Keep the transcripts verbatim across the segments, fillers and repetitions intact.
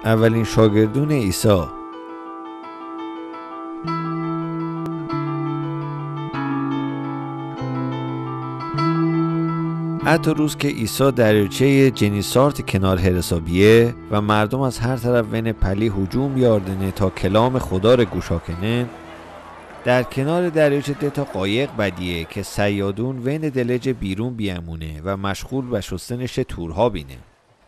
اولین شاگردون عیسی. اتو روز که عیسی دریاچهٔ جنیسارت کنار حرسا بیه و مردم از هر طرف ون پلی هجوم بیاردنه تا کلام خدا ره گوشا کنن، در کنار دریاچه ده تا قایق بدیه که صیادون ون دله جه بیرون بیمونه و مشغول به شستن شه تورها بینه.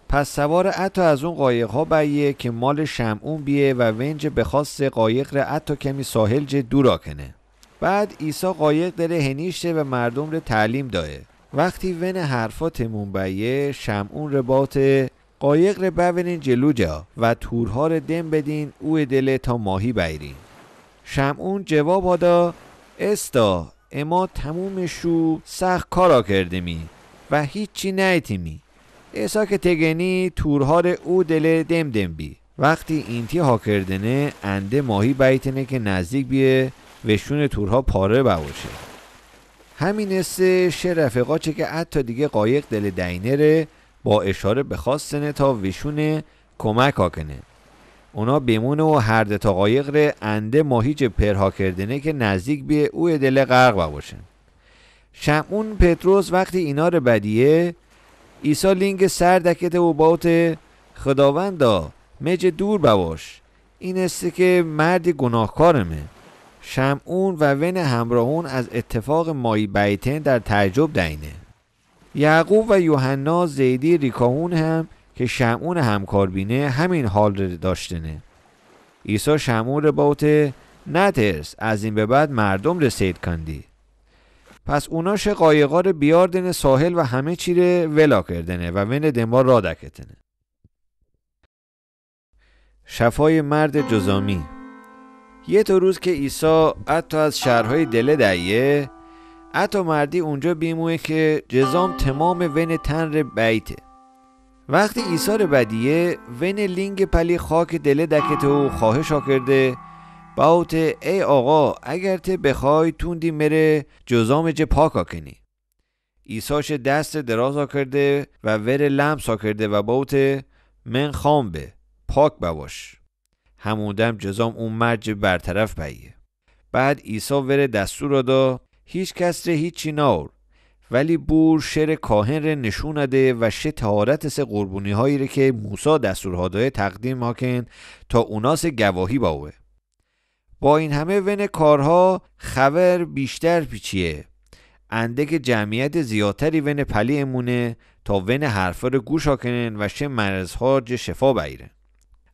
پس سوار اتو از اون قایق‌ها بیه که مال شمعون بیه و ون جه بخواسته قایق ره اتو کمی ساحل جه دورا کنه. بعد عیسی قایق دره هنیشته و مردم ره تعلیم دایه. وقتی ون حرفا تموم بیه، شمعون ره باته: قایق ره بورین جلو جا و تورها ره دم بدین او دله تا ماهی بیرین. شمعون جوابا دا: استا، اما تموم شو سخت کارا کردیمی و هیچی نیتیمی. ایسا که ته گنی تورها ره او دله دم دم بی. وقتی اینطی ها کردنه، انده ماهی بیتنه که نزدیک بیه وشون تورها پاره بباشه. همین اسه شه رفیقا چه که اتو دیگه قایق دله دئینه ره با اشاره بخواستنه تا وشون کمکا کنه. اونا بیمونه و هر دو تا قایق ره انده ماهی جه پرها کردنه که نزدیک بیه او دله غرق بباشن. شمعون پطرس وقتی اینا ره بدیه، عیسی لینگ سر دکته و باته: خداوندا، مه جه دور بباش، این اسه که مردی گناهکارمه. شمعون و ون همراهون از اتفاق ماهی بیتن در تعجب دئینه. یعقوب و یوحنا زیدی ریکاهون هم که شمعون همکار بینه، همین حال ره داشتنه. عیسی شمعون ره باته: نترس، از این به بعد مردم ره صید کندی. پس اونا شه قایقا ره بیاردنه ساحل و همه چی ره ولا کردنه و ون دنبال را دکتنه. شفای مرد جذامی. یه تا روز که عیسی اتو از شهرهای دله دئیه، اتو مردی اونجا بیمویه که جذام تمام ون تن ره بیته. وقتی عیسی ره بدیه، ون لینگ پلی خاک دله دکته و خواهشا کرده، باوته: ای آقا، اگر ته بخوای، توندی مره جذام جه پاکا کنی. عیسی شه دست درازا کرده و وره لمسا کرده و باوته: من خوام به، پاک بباش. همون دم جذام اون مرد جه برطرف بیه. بعد عیسی وره دستورا دا: هیچ کس ره هیچی ناور، ولی بور شه ره کاهن ره نشونا ده و شه طهارت سه قربونی‌هایی ره که موسی دستورها دایه تقدیما کن تا اونا سه گواهی باوه. با این همه ون کارها خبر بیشتر پیچیه، انده که جمعیت زیادتری ون پلی امونه تا ون حرفا ره گوشا کنن و شه مریض‌ها جه شفا بیرن.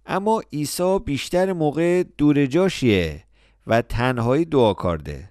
اما عیسی بیشتر موقع دور جا شیه و تنهایی دعا کارده.